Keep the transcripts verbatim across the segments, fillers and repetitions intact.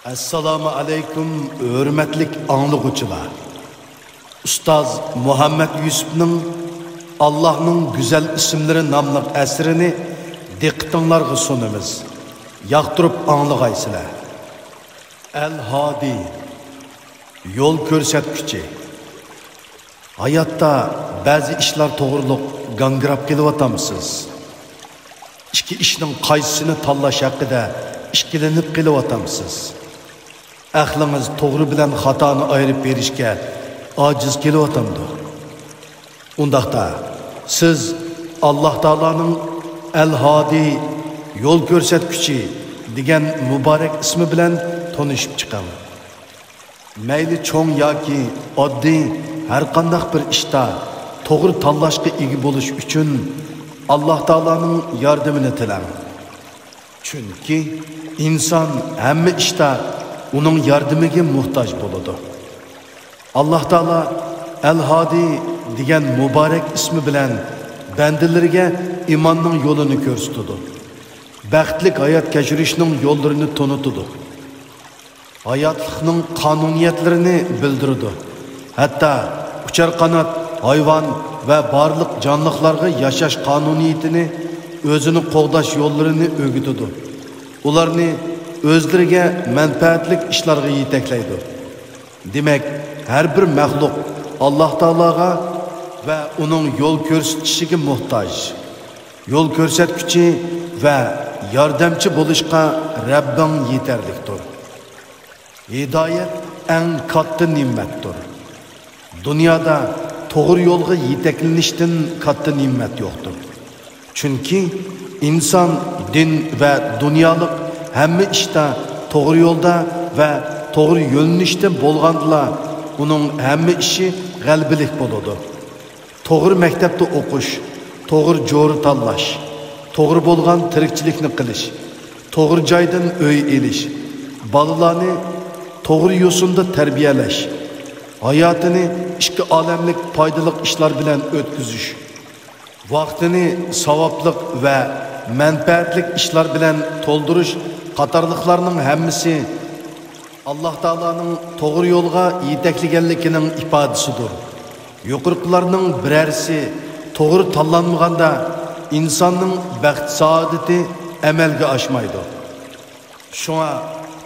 ئەسسالامۇ ئەلەيكۇم، ھۆرمەتلىك ئاڭلىغۇچىلار! ئۇستاز مۇھەممەد يۈسۈپنىڭ «ئاللاھنىڭ گۈزەل ئىسىملىرى» ناملىق ئەسىرىنى دىققىتىڭلارغا سۇنىمىز. ياقتۇرۇپ ئاڭلىغايسىلەر. ئەل ھادى، يول كۆرسەتكۈچى. ھاياتتا بەزى ئىشلار توغرۇلۇق گاڭگىراپ قېلىۋاتامسىز؟ ئىككى ئىشنىڭ قايسىسىنى تاللاش ھەققىدە ئىككىلىنىپ قېلىۋاتامسىز؟ ئەقلىڭىز توغرا بىلەن خاتانى ئايرىپ بېرىشكە ئاجىز كېلىۋاتامدۇ؟ ئۇنداقتا، سىز ئاللاھ تائالانىڭ ئەل ھادى، يول كۆرسەتكۈچى، دېگەن مۇبارەك ئىسمى بىلەن تونۇشۇپ چىقىڭ. مەيلى چوڭ ياكى ئاددىي ھەرقانداق بىر ئىشتا توغرا تاللاشقا ئىگە بولۇش ئۈچۈن ئاللاھ تائالانىڭ ياردىمىنى تىلەڭ. چۈنكى ئىنسان ھەممە ئىشتا ئۇنىڭ ياردىمىگە موھتاج بولىدۇ. ئاللاھ تائالا ئەل ھادى دېگەن مۇبارەك ئىسمى بىلەن بەندىلىرىگە ئىماننىڭ يولىنى كۆرسىتىدۇ. بەختلىك ھايات كەچۈرۈشنىڭ يوللىرىنى تونۇتىدۇ. ھاياتلىقنىڭ قانۇنىيەتلىرىنى بىلدۈرىدۇ. ھەتتا ئۇچار قانات ھايۋان ۋە بارلىق جانلىقلارغا ياشاش قانۇنىيىتىنى، ئۆزىنى قوغداش يوللىرىنى ئۆگىتىدۇ. ئۇلارنى ئۆزلىرىگە مەنپەئەتلىك ئىشلارغا يېتەكلەيدۇ. دېمەك، ھەر بىر مەخلۇق ئاللاھ تائالاغا ۋە ئۇنىڭ يول كۆرسىتىشىگە موھتاج. يول كۆرسەتكۈچى ۋە ياردەمچى بولۇشقا رەببىڭ يېتەرلىكتۇر. ھىدايەت ئەڭ كاتتا نېمەتتۇر. دۇنيادا توغرا يولغا يېتەكلىنىشتىن كاتتا نېمەت يوقتۇر. چۈنكى ئىنسان دىن ۋە دۇنيالىق ھەممە ئىشتا توغرا يولدا ۋە توغرا يۆنىلىشتە بولغاندىلا، ئۇنىڭ ھەممە ئىشى غەلىبىلىك بولىدۇ. توغرا مەكتەپتە ئوقۇش، توغرا جورا تاللاش، توغرا بولغان تىرىكچىلىكنى قىلىش، توغرا جايدىن ئۆي ئېلىش، بالىلارنى توغرا يوسۇندا تەربىيەلەش، ھاياتىنى ئىككى ئالەملىك پايدىلىق ئىشلار بىلەن ئۆتكۈزۈش، ۋاقتىنى ساۋابلىق ۋە مەنپەئەتلىك ئىشلار بىلەن تولدۇرۇش قاتارلىقلارنىڭ ھەممىسى ئاللاھ تائالانىڭ توغرا يولغا يېتەكلىگەنلىكىنىڭ ئىپادىسىدۇر. يۇقىرىقىلارنىڭ بىرەرسى توغرا تاللانمىغاندا، ئىنساننىڭ بەخت-سائادىتى ئەمەلگە ئاشمايدۇ. شۇڭا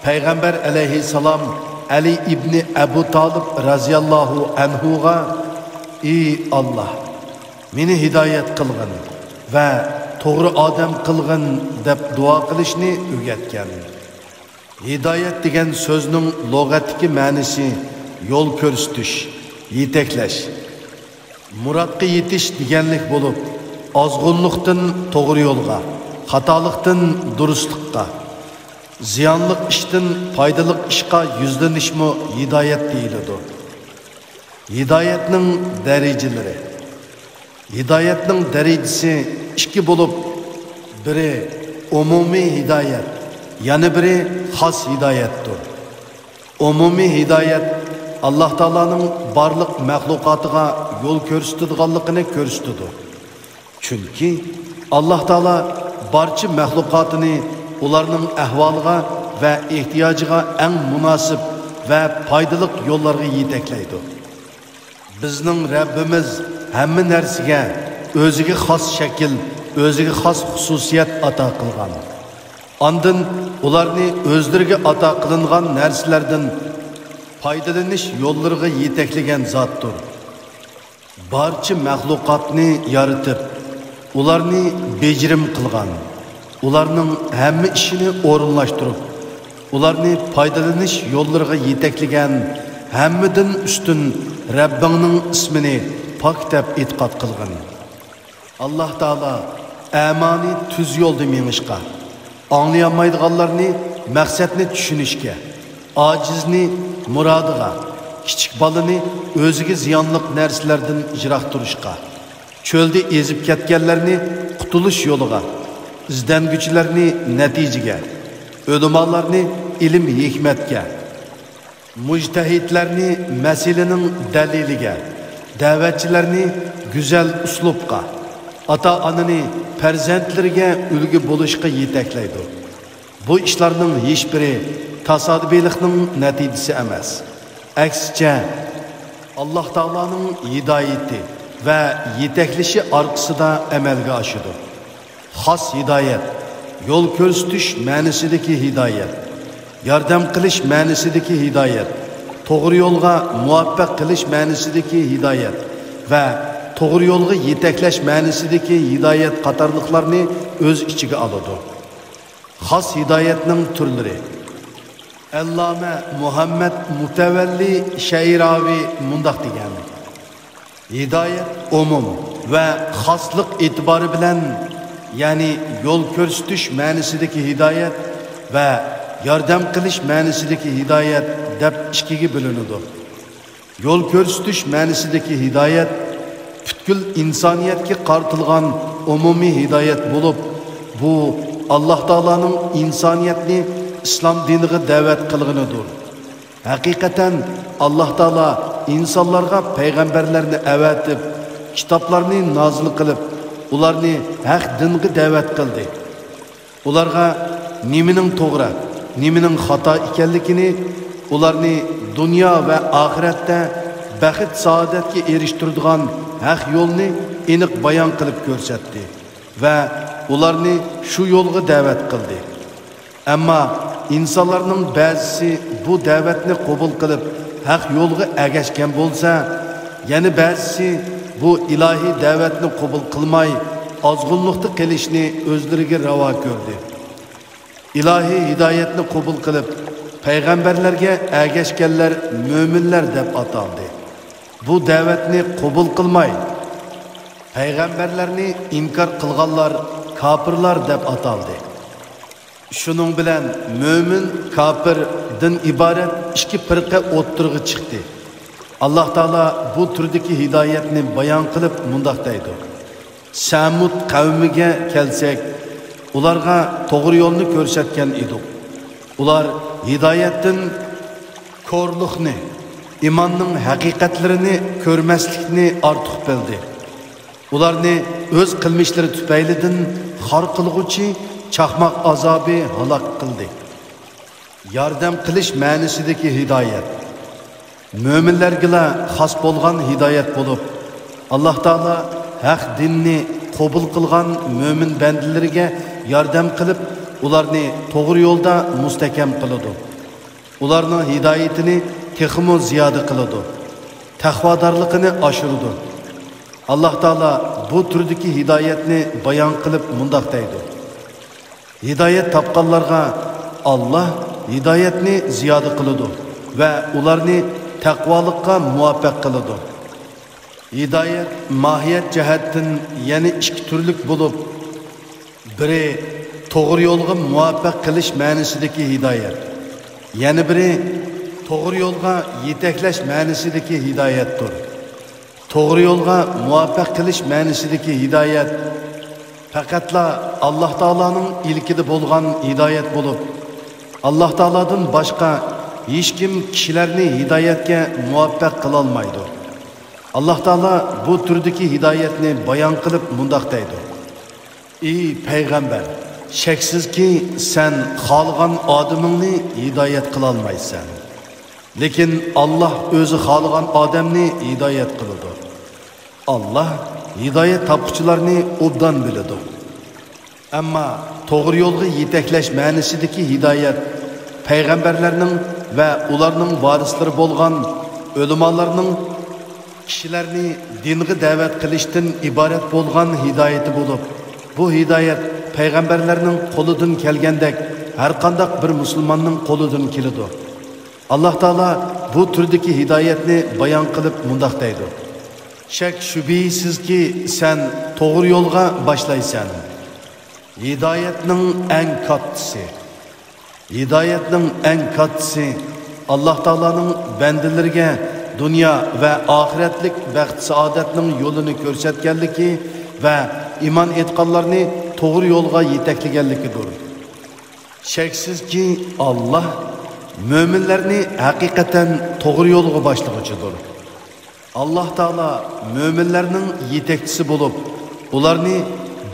پەيغەمبەر ئەلەيھىسسالام ئەلى ئىبنى ئەبۇ تالىپ رەزىياللاھۇ ئەنھۇغا: «ئى ئاللاھ، مېنى ھىدايەت قىلغىن ۋە توغرا ئادەم قىلغىن» دەپ دۇئا قىلىشنى ئۆگەتكەن. ھىدايەت دېگەن سۆزنىڭ لۇغەتتىكى مەنىسى يول كۆرسىتىش، يېتەكلەش، مۇرادقا يېتىش دېگەنلىك بولۇپ، ئازغۇنلۇقتىن توغرا يولغا، خاتالىقتىن دۇرۇسلۇققا، زىيانلىق ئىشتىن پايدىلىق ئىشقا يۈزلىنىشمۇ ھىدايەت دېيىلىدۇ. ھىدايەتنىڭ دەرىجىلىرى. ھىدايەتنىڭ دەرىجىسى ئىككى بولۇپ، بىرى ئومۇمىي ھىدايەت، يەنە بىرى خاس ھىدايەتتۇر. ئومۇمىي ھىدايەت ئاللاھ تائالانىڭ بارلىق مەخلۇقاتىغا يول كۆرسىتىدىغانلىقىنى كۆرسىتىدۇ. چۈنكى ئاللاھ تائالا بارچە مەخلۇقاتىنى ئۇلارنىڭ ئەھۋالىغا ۋە ئېھتىياجىغا ئەڭ مۇناسىپ ۋە پايدىلىق يوللارغا يېتەكلەيدۇ. بىزنىڭ رەببىمىز ھەممە نەرسىگە ئۆزىگە خاس شەكىل، ئۆزىگە خاس خۇسۇسىيەت ئاتا قىلغان. ئاندىن ئۇلارنى ئۆزلىرىگە ئاتا قىلىنغان نەرسىلەردىن پايدىلىنىش يوللىرىغا يېتەكلىگەن زاتتۇر. بارچە مەخلۇقاتنى يارىتىپ، ئۇلارنى بېجىرىم قىلغان، ئۇلارنىڭ ھەممە ئىشىنى ئورۇنلاشتۇرۇپ، ئۇلارنى پايدىلىنىش يوللىرىغا يېتەكلىگەن ھەممىدىن ئۈستۈن رەببىڭنىڭ ئىسمىنى پاك دەپ ئېتىقاد قىلغىن. ئاللاھ تائالا ئەمانى تۈز يولدا مېڭىشقا، ئاڭلىيالمايدىغانلارنى مەقسەتنى چۈشىنىشكە، ئاجىزنى مۇرادىغا، كىچىك بالىنى ئۆزىگە زىيانلىق نەرسىلەردىن يىراق تۇرۇشقا، چۆلدە ئېزىپ كەتكەنلەرنى قۇتۇلۇش يولىغا، ئىزدەنگۈچىلەرنى نەتىجىگە، ئۆلىمالارنى ئىلىم-ھېكمەتكە، مۇجتەھىدلەرنى مەسىلىنىڭ دەلىلىگە، دەۋەتچىلەرنى گۈزەل ئۇسلۇبقا، ئاتا-ئانىنى پەرزەنتلىرىگە ئۈلگە بولۇشقا يېتەكلەيدۇ. بۇ ئىشلارنىڭ ھېچبىرى تاسادىپىيلىقنىڭ نەتىجىسى ئەمەس. ئەكسىچە، ئاللاھ تائالانىڭ ھىدايىتى ۋە يېتەكلىشى ئارقىسىدا ئەمەلگە ئاشىدۇ. خاس ھىدايەت، يول كۆرسىتىش مەنىسىدىكى ھىدايەت، ياردەم قىلىش مەنىسىدىكى ھىدايەت، توغرا يولغا مۇۋەپپەق قىلىش مەنىسىدىكى ھىدايەت ۋە توغرا يولغا يېتەكلەش مەنىسىدىكى ھىدايەت قاتارلىقلارنى ئۆز ئىچىگە ئالىدۇ. خاس ھىدايەتنىڭ تۈرلىرى. ئەللامە مۇھەممەد مۇتەۋەللى شەئىراۋى مۇنداق دېگەن: ھىدايەت ئومۇم ۋە خاسلىق ئېتىبارى بىلەن، يەنى يول كۆرسىتىش مەنىسىدىكى ھىدايەت ۋە ياردەم قىلىش مەنىسىدىكى ھىدايەت دەپ ئىككىگە بۆلۈنىدۇ. يول كۆرسىتىش مەنىسىدىكى ھىدايەت پۈتكۈل ئىنسانىيەتكە قارىتىلغان ئومۇمىي ھىدايەت بولۇپ، بۇ ئاللاھ تائالانىڭ ئىنسانىيەتنى ئىسلام دىنىغا دەۋەت قىلغىنىدۇر. ھەقىقەتەن، ئاللاھ تائالا ئىنسانلارغا پەيغەمبەرلەرنى ئەۋەتىپ، كىتابلارنى نازىل قىلىپ، ئۇلارنى ھەق دىنغا دەۋەت قىلدى. ئۇلارغا نېمىنىڭ توغرا، نېمىنىڭ خاتا ئىكەنلىكىنى، ئۇلارنى دۇنيا ۋە ئاخىرەتتە بەخت-سائادەتكە ئېرىشتۈرىدىغان ھەق يولنى ئېنىق بايان قىلىپ كۆرسەتتى ۋە ئۇلارنى شۇ يولغا دەۋەت قىلدى. ئەمما ئىنسانلارنىڭ بەزىسى بۇ دەۋەتنى قوبۇل قىلىپ، ھەق يولغا ئەگەشكەن بولسا، يەنە بەزىسى بۇ ئىلاھىي دەۋەتنى قوبۇل قىلماي، ئازغۇنلۇقتا قېلىشنى ئۆزلىرىگە راۋا كۆردى. ئىلاھىي ھىدايەتنى قوبۇل قىلىپ، پەيغەمبەرلەرگە ئەگەشكەنلەر مۆمىنلەر دەپ ئاتالدى. بۇ دەۋەتنى قوبۇل قىلماي، پەيغەمبەرلەرنى ئىنكار قىلغانلار كاپىرلار دەپ ئاتالدى. شۇنىڭ بىلەن مۆمىن، كاپىر دىن ئىبارەت ئىككى پىرقە ئوتتۇرىغا چىقتى. ئاللاھ تائالا بۇ تۈردىكى ھىدايەتنى بايان قىلىپ مۇنداق دەيدۇ: سەمۇد قەۋمىگە كەلسەك، ئۇلارغا توغرا يولنى كۆرسەتكەن ئىدۇق. ئۇلار ھىدايەتتىن كورلۇقنى، ئىماننىڭ ھەقىقەتلىرىنى كۆرمەسلىكنى ئارتۇق بىلدى. ئۇلارنى ئۆز قىلمىشلىرى تۈپەيلىدىن خار قىلغۇچى چاقماق ئازابى ھالاك قىلدى. ياردەم قىلىش مەنىسىدىكى ھىدايەت مۆمىنلەرگىلا خاس بولغان ھىدايەت بولۇپ، ئاللاھ تائالا ھەق دىننى قوبۇل قىلغان مۆمىن بەندىلىرىگە ياردەم قىلىپ، ئۇلارنى توغرا يولدا مۇستەھكەم قىلىدۇ. ئۇلارنىڭ ھىدايىتىنى تېخىمۇ زىيادە قىلىدۇ، تەقۋادارلىقىنى ئاشۇرىدۇ. ئاللاھ تائالا بۇ تۈردىكى ھىدايەتنى بايان قىلىپ مۇنداق دەيدۇ: ھىدايەت تاپقانلارغا ئاللاھ ھىدايەتنى زىيادە قىلىدۇ ۋە ئۇلارنى تەقۋالىققا مۇۋەپپەق قىلىدۇ. ھىدايەت ماھىيەت جەھەتتىن يەنە ئىككى تۈرلۈك بولۇپ، بىرى توغرا يولغا مۇۋەپپەق قىلىش مەنىسىدىكى ھىدايەت، يەنە بىرى توغرا يولغا يېتەكلەش مەنىسىدىكى ھىدايەتتۇر. توغرا يولغا مۇۋەپپەق قىلىش مەنىسىدىكى ھىدايەت پەقەتلا ئاللاھ تائالانىڭ ئىلكىدە بولغان ھىدايەت بولۇپ، ئاللاھ تائالادىن باشقا ھېچكىم كىشىلەرنى ھىدايەتكە مۇۋەپپەق قىلالمايدۇ. ئاللاھ تائالا بۇ تۈردىكى ھىدايەتنى بايان قىلىپ مۇنداق دەيدۇ: ئى پەيغەمبەر، شەكسىزكى، سەن خالىغان ئادىمىڭنى ھىدايەت قىلالمايسەن. لېكىن ئاللاھ ئۆزى خالىغان ئادەمنى ھىدايەت قىلىدۇ. ئاللاھ ھىدايەت تاپقۇچىلارنى ئوبدان بىلىدۇ. ئەمما توغرا يولغا يېتەكلەش مەنىسىدىكى ھىدايەت پەيغەمبەرلەرنىڭ ۋە ئۇلارنىڭ ۋارىسلىرى بولغان ئۆلىمالارنىڭ كىشىلەرنى دىنغا دەۋەت قىلىشتىن ئىبارەت بولغان ھىدايىتى بولۇپ، بۇ ھىدايەت پەيغەمبەرلەرنىڭ قولىدىن كەلگەندەك ھەرقانداق بىر مۇسۇلماننىڭ قولىدىن كېلىدۇ. ئاللاھ تائالا بۇ تۈردىكى ھىدايەتنى بايان قىلىپ مۇنداق دەيدۇ: شەك-شۈبھىسىزكى، سەن توغرا يولغا باشلايسەن. ھىدايەتنىڭ ئەڭ كاتتىسى، ھىدايەتنىڭ ئەڭ كاتتىسى ئاللاھ تائالانىڭ بەندىلىرىگە دۇنيا ۋە ئاخىرەتلىك بەخت-سائادەتنىڭ يولىنى كۆرسەتكەنلىكى ۋە ئىمان ئېيتقانلارنى توغرا يولغا يېتەكلىگەنلىكىدۇر. شەكسىزكى، ئاللاھ مۆمىنلەرنى ھەقىقەتەن توغرا يولغا باشلىغۇچىدۇر. ئاللاھ تائالا مۆمىنلەرنىڭ يېتەكچىسى بولۇپ، ئۇلارنى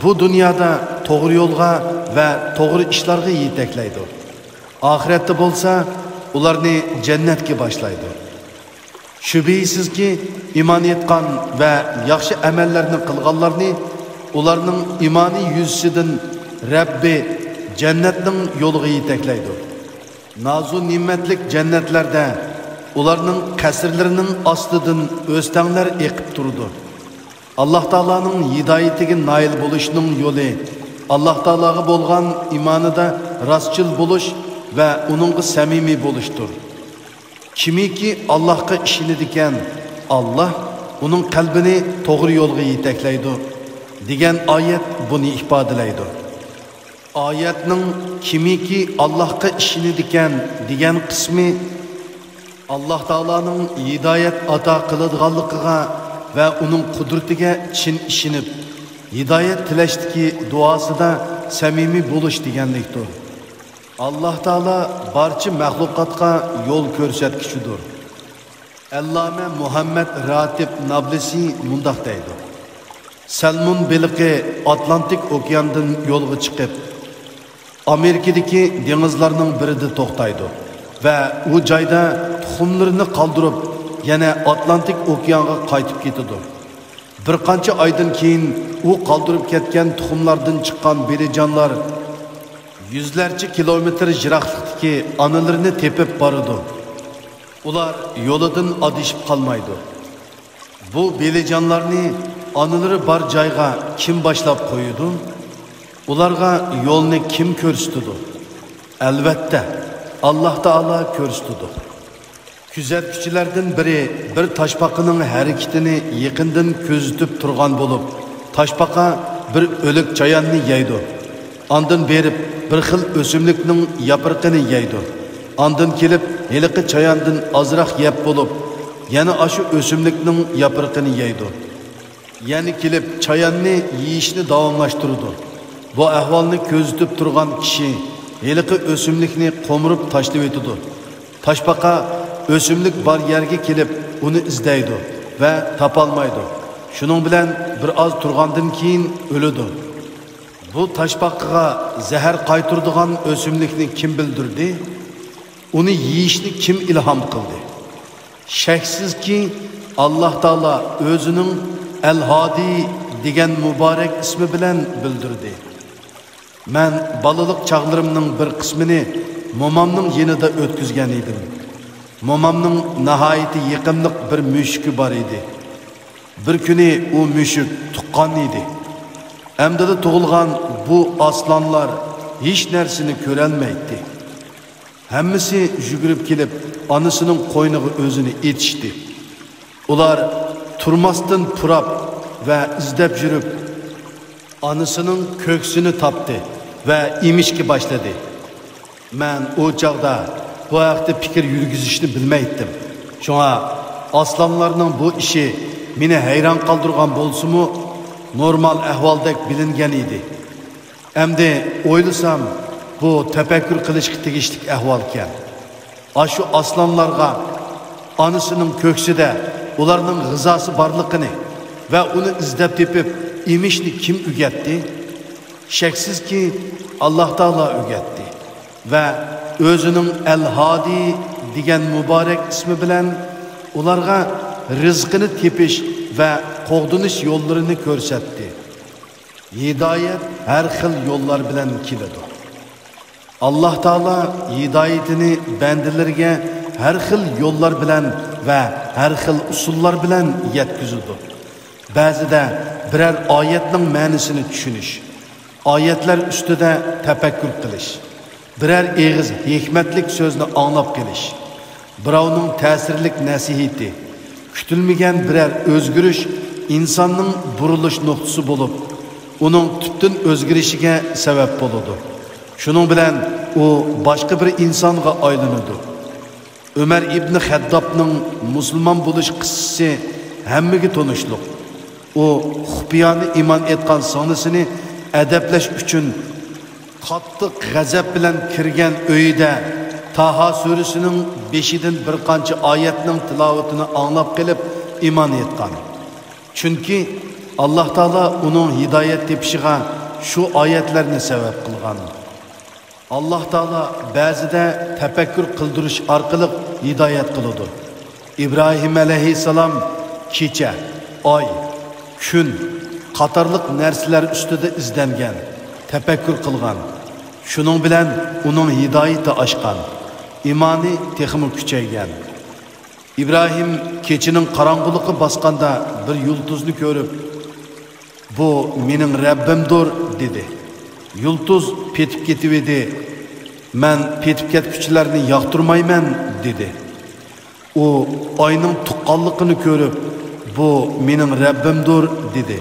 بۇ دۇنيادا توغرا يولغا ۋە توغرا ئىشلارغا يېتەكلەيدۇ. ئاخىرەتتە بولسا ئۇلارنى جەننەتكە باشلايدۇ. شۈبھىسىزكى، ئىمان ئېيتقان ۋە ياخشى ئەمەللەرنى قىلغانلارنى ئۇلارنىڭ ئىمانى يۈزىسىدىن رەببى جەننەتنىڭ يولىغا يېتەكلەيدۇ. نازۇ نېمەتلىك جەننەتلەردە ئۇلارنىڭ قەسىرلىرىنىڭ ئاستىدىن ئۆستەڭلەر ئېقىپ تۇرىدۇ. ئاللاھ تائالانىڭ ھىدايىتىگە نائىل بولۇشنىڭ يولى ئاللاھ تائالاغا بولغان ئىمانىدا راستچىل بولۇش ۋە ئۇنىڭغا سەمىمىي بولۇشتۇر. كىمكى ئاللاھقا ئىشىنىدىكەن، ئاللاھ ئۇنىڭ قەلبىنى توغرا يولغا يېتەكلەيدۇ، دېگەن ئايەت بۇنى ئىپادىلەيدۇ. ئايەتنىڭ كىمكى ئاللاھقا ئىشىنىدىكەن دېگەن قىسمى ئاللاھ تائالانىڭ ھىدايەت ئاتا قىلىدىغانلىقىغا ۋە ئۇنىڭ قۇدرىتىگە چىن ئىشىنىپ، ھىدايەت تىلەشتىكى دۇئاسىدا سەمىمىي بولۇش دېگەنلىكتۇر. ئاللاھ تائالا بارچە مەخلۇقاتقا يول كۆرسەتكۈچىدۇر. ئەللامە مۇھەممەد راتىب نابلىسى مۇنداق دەيدۇ: سەلمۇن بېلىقى ئاتلانتىك ئوكياندىن يولغا چىقىپ، ئامېرىكىدىكى دېڭىزلارنىڭ بىرىدە توختايدۇ ۋە ئۇ جايدا تۇخۇملىرىنى قالدۇرۇپ، يەنە ئاتلانتىك ئوكيانغا قايتىپ كېتىدۇ. بىر قانچە ئايدىن كېيىن ئۇ قالدۇرۇپ كەتكەن تۇخۇملاردىن چىققان بېلىجانلار يۈزلەرچە كىلومېتىر يىراقلىقتىكى ئانىلىرىنى تېپىپ بارىدۇ. ئۇلار يولىدىن ئادىشىپ قالمايدۇ. بۇ بېلىجانلارنى ئانىلىرى بار جايغا كىم باشلاپ قويىدۇ؟ ئۇلارغا يولنى كىم كۆرسىتىدۇ؟ ئەلۋەتتە، ئاللاھ تائالا كۆرسىتىدۇ. كۆزەتكۈچىلەردىن بىرى بىر تاشپاقىنىڭ ھەرىكىتىنى يېقىندىن كۆزىتىپ تۇرغان بولۇپ، تاشپاقا بىر ئۆلۈك چاياننى يەيدۇ. ئاندىن بېرىپ بىر خىل ئۆسۈملۈكنىڭ ياپرىقىنى يەيدۇ. ئاندىن كېلىپ ھېلىقى چاياندىن ئازراق يەپ بولۇپ، يەنە ئاشۇ ئۆسۈملۈكنىڭ ياپرىقىنى يەيدۇ. يەنە كېلىپ چاياننى يېيىشنى داۋاملاشتۇرىدۇ. بۇ ئەھۋالنى كۆزىتىپ تۇرغان كىشى ھېلىقى ئۆسۈملۈكنى قومۇرۇپ تاشلىۋېتىدۇ. تاشپاقا ئۆسۈملۈك بار يەرگە كېلىپ ئۇنى ئىزدەيدۇ ۋە تاپالمايدۇ. شۇنىڭ بىلەن بىر ئاز تۇرغاندىن كېيىن ئۆلىدۇ. بۇ تاشپاقىغا زەھەر قايتۇرىدىغان ئۆسۈملۈكنى كىم بىلدۈردى؟ ئۇنى يېيىشنى كىم ئىلھام قىلدى؟ شەكسىزكى، ئاللاھ تائالا ئۆزىنىڭ ئەل-ھادى دېگەن مۇبارەك ئىسمى بىلەن بىلدۈردى. مەن بالىلىق چاغلىرىمنىڭ بىر قىسمىنى مومامنىڭ يېنىدا ئۆتكۈزگەن ئىدىم. مومامنىڭ ناھايىتى يېقىملىق بىر مۈشۈكى بار ئىدى. بىر كۈنى ئۇ مۈشۈك تۇغقان ئىدى. ئەمدىلا تۇغۇلغان بۇ ئاسلانلار ھېچ نەرسىنى كۆرەلمەيتتى. ھەممىسى يۈگۈرۈپ كېلىپ، ئانىسىنىڭ قوينىغا ئۆزىنى ئېتىشتى. ئۇلار تۇرماستىن پۇراپ ۋە ئىزدەپ يۈرۈپ، ئانىسىنىڭ كۆكسىنى تاپتى ۋە ئېمىشكە باشلىدى. مەن ئۇ چاغدا بۇ ھەقتە پىكىر يۈرگۈزۈشنى بىلمەيتتىم. شۇڭا ئاسلانلارنىڭ بۇ ئىشى مېنى ھەيران قالدۇرغان بولسىمۇ، نورمال ئەھۋالدەك بىلىنگەن ئىدى. ئەمدى ئويلىسام، بۇ تەپەككۇر قىلىشقا تېگىشلىك ئەھۋالكەن. ئاشۇ ئاسلانلارغا ئانىسىنىڭ كۆكسىدە ئۇلارنىڭ غىزاسى بارلىقىنى ۋە ئۇنى ئىزدەپ تېپىپ ئېمىشنى كىم ئۆگەتتى؟ شەكسىزكى، ئاللاھ تائالا ئۆگەتتى ۋە ئۆزىنىڭ ئەل-ھادى دېگەن مۇبارەك ئىسمى بىلەن ئۇلارغا رىزقىنى تېپىش ۋە قوغدىنىش يوللىرىنى كۆرسەتتى. ھىدايەت ھەر خىل يوللار بىلەن كېلىدۇ. ئاللاھ تائالا ھىدايىتىنى بەندىلىرىگە ھەر خىل يوللار بىلەن ۋە ھەر خىل ئۇسۇللار بىلەن يەتكۈزىدۇ. بەزىدە بىرەر ئايەتنىڭ مەنىسىنى چۈشىنىش، ئايەتلەر ئۈستىدە تەپەككۇر قىلىش، بىرەر ئېغىز ھېكمەتلىك سۆزنى ئاڭلاپ قېلىش، بىراۋنىڭ تەسىرلىك نەسىھىتى، كۈتۈلمىگەن بىرەر ئۆزگىرىش ئىنساننىڭ بۇرۇلۇش نۇقتىسى بولۇپ، ئۇنىڭ تۈپتىن ئۆزگىرىشىگە سەۋەب بولىدۇ. شۇنىڭ بىلەن ئۇ باشقا بىر ئىنسانغا ئايلىنىدۇ. ئۆمەر ئىبنى خەتتابنىڭ مۇسۇلمان بولۇش قىسسىسى ھەممىگە تونۇشلۇق. ئۇ خۇپىيانە ئىمان ئېيتقان سىڭلىسىنى ئەدەپلەش ئۈچۈن قاتتىق غەزەپ بىلەن كىرگەن ئۆيىدە تاھا سۈرىسىنىڭ بېشىدىن بىر قانچە ئايەتنىڭ تىلاۋىتىنى ئاڭلاپ قېلىپ ئىمان ئېيتقان. چۈنكى ئاللاھ تائالا ئۇنىڭ ھىدايەت تېپىشىغا شۇ ئايەتلەرنى سەۋەب قىلغان. ئاللاھ تائالا بەزىدە تەپەككۇر قىلدۇرۇش ئارقىلىق ھىدايەت قىلىدۇ. ئىبراھىم ئەلەيھىسسالام كېچە، ئاي، كۈن قاتارلىق نەرسىلەر ئۈستىدە ئىزدەنگەن، تەپەككۇر قىلغان. شۇنىڭ بىلەن ئۇنىڭ ھىدايىتى ئاشقان، ئىمانى تېخىمۇ كۈچەيگەن. ئىبراھىم كېچىنىڭ قاراڭغۇلۇقى باسقاندا بىر يۇلتۇزنى كۆرۈپ، «بۇ مېنىڭ رەببىمدۇر» دېدى. يۇلتۇز پېتىپ كېتىۋىدى. «مەن پېتىپ كەتكۈچىلەرنى ياقتۇرمايمەن» دېدى. ئۇ ئاينىڭ تۇغقانلىقىنى كۆرۈپ، «بۇ مېنىڭ رەببىمدۇر» دېدى.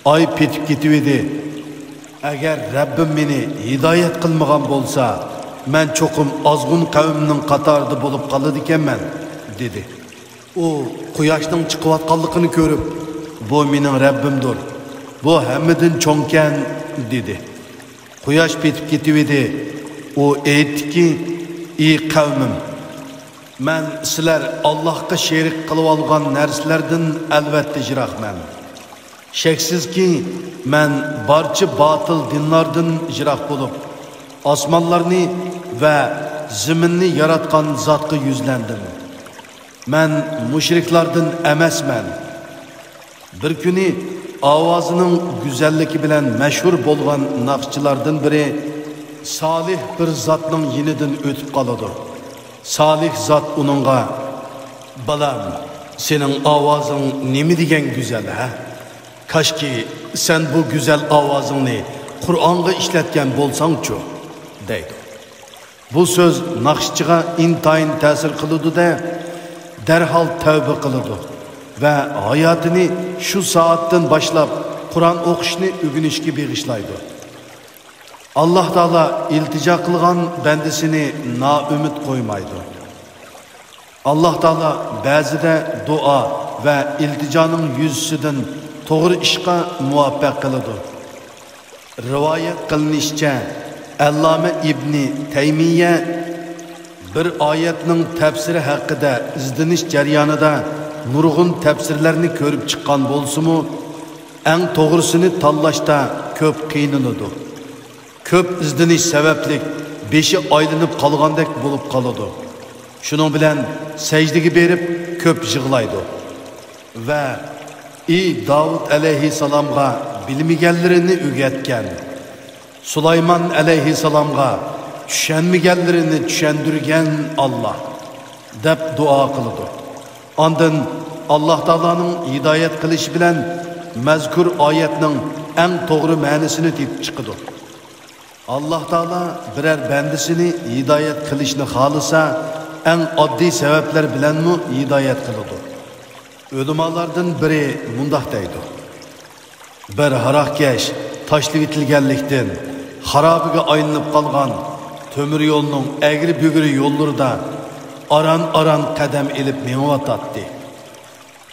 ئاي پېتىپ كېتىۋىدى. «ئەگەر رەببىم مېنى ھىدايەت قىلمىغان بولسا، مەن چوقۇم ئازغۇن قەۋمنىڭ قاتارىدا بولۇپ قالىدىكەنمەن» دېدى. ئۇ قۇياشنىڭ چىقىۋاتقانلىقىنى كۆرۈپ، «بۇ مېنىڭ رەببىمدۇر، بۇ ھەممىدىن چوڭكەن» دېدى. قۇياش پېتىپ كېتىۋىدى. ئۇ ئېيتتىكى، «ئى قەۋمىم، مەن سىلەر ئاللاھقا شېرىك قىلىۋالغان نەرسىلەردىن ئەلۋەتتە يىراقمەن. شەكسىزكى، مەن بارچە باتىل دىنلاردىن يىراق بولۇپ، ئاسمانلارنى ۋە زېمىننى ياراتقان زاتقا يۈزلەندىم. مەن مۇشرىكلاردىن ئەمەسمەن.» بىر كۈنى ئاۋازىنىڭ گۈزەللىكى بىلەن مەشھۇر بولغان ناخشىچىلاردىن بىرى سالىھ بىر زاتنىڭ يېنىدىن ئۆتۈپ قالىدۇ. سالىھ زات ئۇنىڭغا، «بالام، سېنىڭ ئاۋازىڭ نېمە دېگەن گۈزەل، ھە؟ كاشكى، سەن بۇ گۈزەل ئاۋازىڭنى قۇرئانغا ئىشلەتكەن بولساڭچۇ؟» دەيدۇ. بۇ سۆز ناخشىچىغا ئىنتايىن تەسىر قىلىدۇ-دە، دەرھال تەۋبە قىلىدۇ ۋە ھاياتىنى شۇ سائەتتىن باشلاپ قۇرئان ئوقۇشنى ئۆگىنىشكە بېغىشلايدۇ. ئاللاھ تائالا ئىلتىجا قىلغان بەندىسىنى نائۈمىد قويمايدۇ. ئاللاھ تائالا بەزىدە دۇئا ۋە ئىلتىجانىڭ يۈزىسىدىن توغرا ئىشقا مۇۋەپپەق قىلىدۇ. رىۋايەت قىلىنىشىچە، ئەللامە ئىبنى تەيمىيە بىر ئايەتنىڭ تەپسىرى ھەققىدە ئىزدىنىش جەريانىدا نۇرغۇن تەپسىرلەرنى كۆرۈپ چىققان بولسىمۇ، ئەڭ توغرىسىنى تاللاشتا كۆپ قىينىلىدۇ. كۆپ ئىزدىنىش سەۋەبلىك بېشى ئايلىنىپ قالغاندەك بولۇپ قالىدۇ. شۇنىڭ بىلەن سەجدىگە بېرىپ كۆپ يىغلايدۇ. ۋە ئى داۋۇت ئەلەيھىسسالامغا بىلمىگەنلىرىنى ئۆگەتكەن، سۇلايمان ئەلەيھىسسالامغا چۈشەنمىگەنلىرىنى چۈشەندۈرگەن ئاللاھ، دەپ دۇئا قىلىدۇ. ئاندىن ئاللاھ تائالانىڭ ھىدايەت قىلىشى بىلەن مەزكۇر ئايەتنىڭ ئەڭ توغرا مەنىسىنى تېپىپ چىقىدۇ. ئاللاھ تائالا بىرەر بەندىسىنى ھىدايەت قىلىشنى خالىسا، ئەڭ ئاددىي سەۋەبلەر بىلەنمۇ ھىدايەت قىلىدۇ. ئۆلىمالاردىن بىرى مۇنداق دەيدۇ: بىر ھاراقكەش تاشلىۋېتىلگەنلىكتىن، خارابىگە ئايلىنىپ قالغان تۆمۈر يولنىڭ ئەگرى-بۈگرى يوللىرىدا ئاران-ئاران قەدەم ئېلىپ مېڭىۋاتاتتى.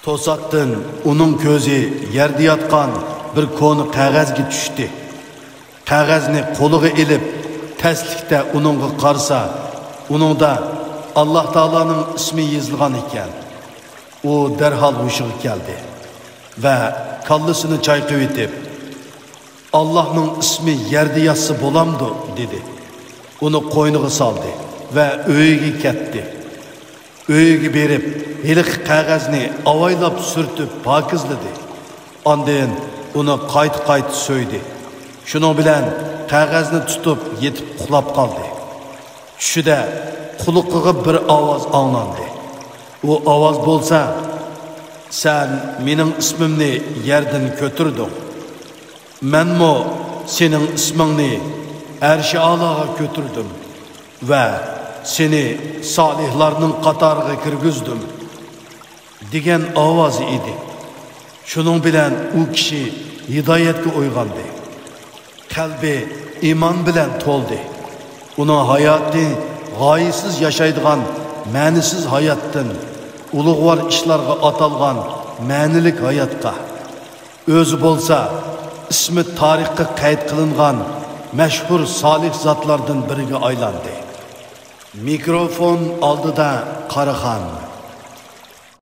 توساتتىن ئۇنىڭ كۆزى يەردە ياتقان بىر كونا قەغەزگە چۈشتى. قەغەزنى قولىغا ئېلىپ، تەسلىكتە ئۇنىڭغا قارىسا، ئۇنىڭدا ئاللاھ تائالانىڭ ئىسمى يېزىلغان ئىكەن. ئۇ دەرھال ھوشىغا كەلدى ۋە كاللىسىنى چايقىۋېتىپ، «ئاللاھنىڭ ئىسمى يەردە ياتسا بولامدۇ؟» دېدى. ئۇنى قوينىغا سالدى ۋە ئۆيىگە كەتتى. ئۆيىگە بېرىپ، ھېلىقى قەغەزنى ئاۋايلاپ سۈرتۈپ پاكىزلىدى. ئاندىن ئۇنى قايتا-قايتا سۆيدى. شۇنىڭ بىلەن قەغەزنى تۇتۇپ يېتىپ ئۇخلاپ قالدى. چۈشىدە قۇلىقىغا بىر ئاۋاز ئاڭلاندى. ئۇ ئاۋاز بولسا، «سەن مېنىڭ ئىسمىمنى يەردىن كۆتۈردۈڭ. مەنمۇ سېنىڭ ئىسمىڭنى ئەرشى ئالاغا كۆتۈردۈم ۋە سېنى سالىھلارنىڭ قاتارىغا كىرگۈزدۈم» دېگەن ئاۋازى ئىدى. شۇنىڭ بىلەن ئۇ كىشى ھىدايەتكە ئويغاندى. قەلبى ئىمان بىلەن تولدى. ئۇنىڭ ھاياتى غايىسىز ياشايدىغان مەنىسىز ھاياتتىن ئۇلۇغۋار ئىشلارغا ئاتالغان مەنىلىك ھاياتقا، ئۆزى بولسا ئىسمى تارىخقا قەيت قىلىنغان مەشھۇر سالىھ زاتلاردىن بىرىگە ئايلاندى. مىكروفون ئالدىدا قاراخان.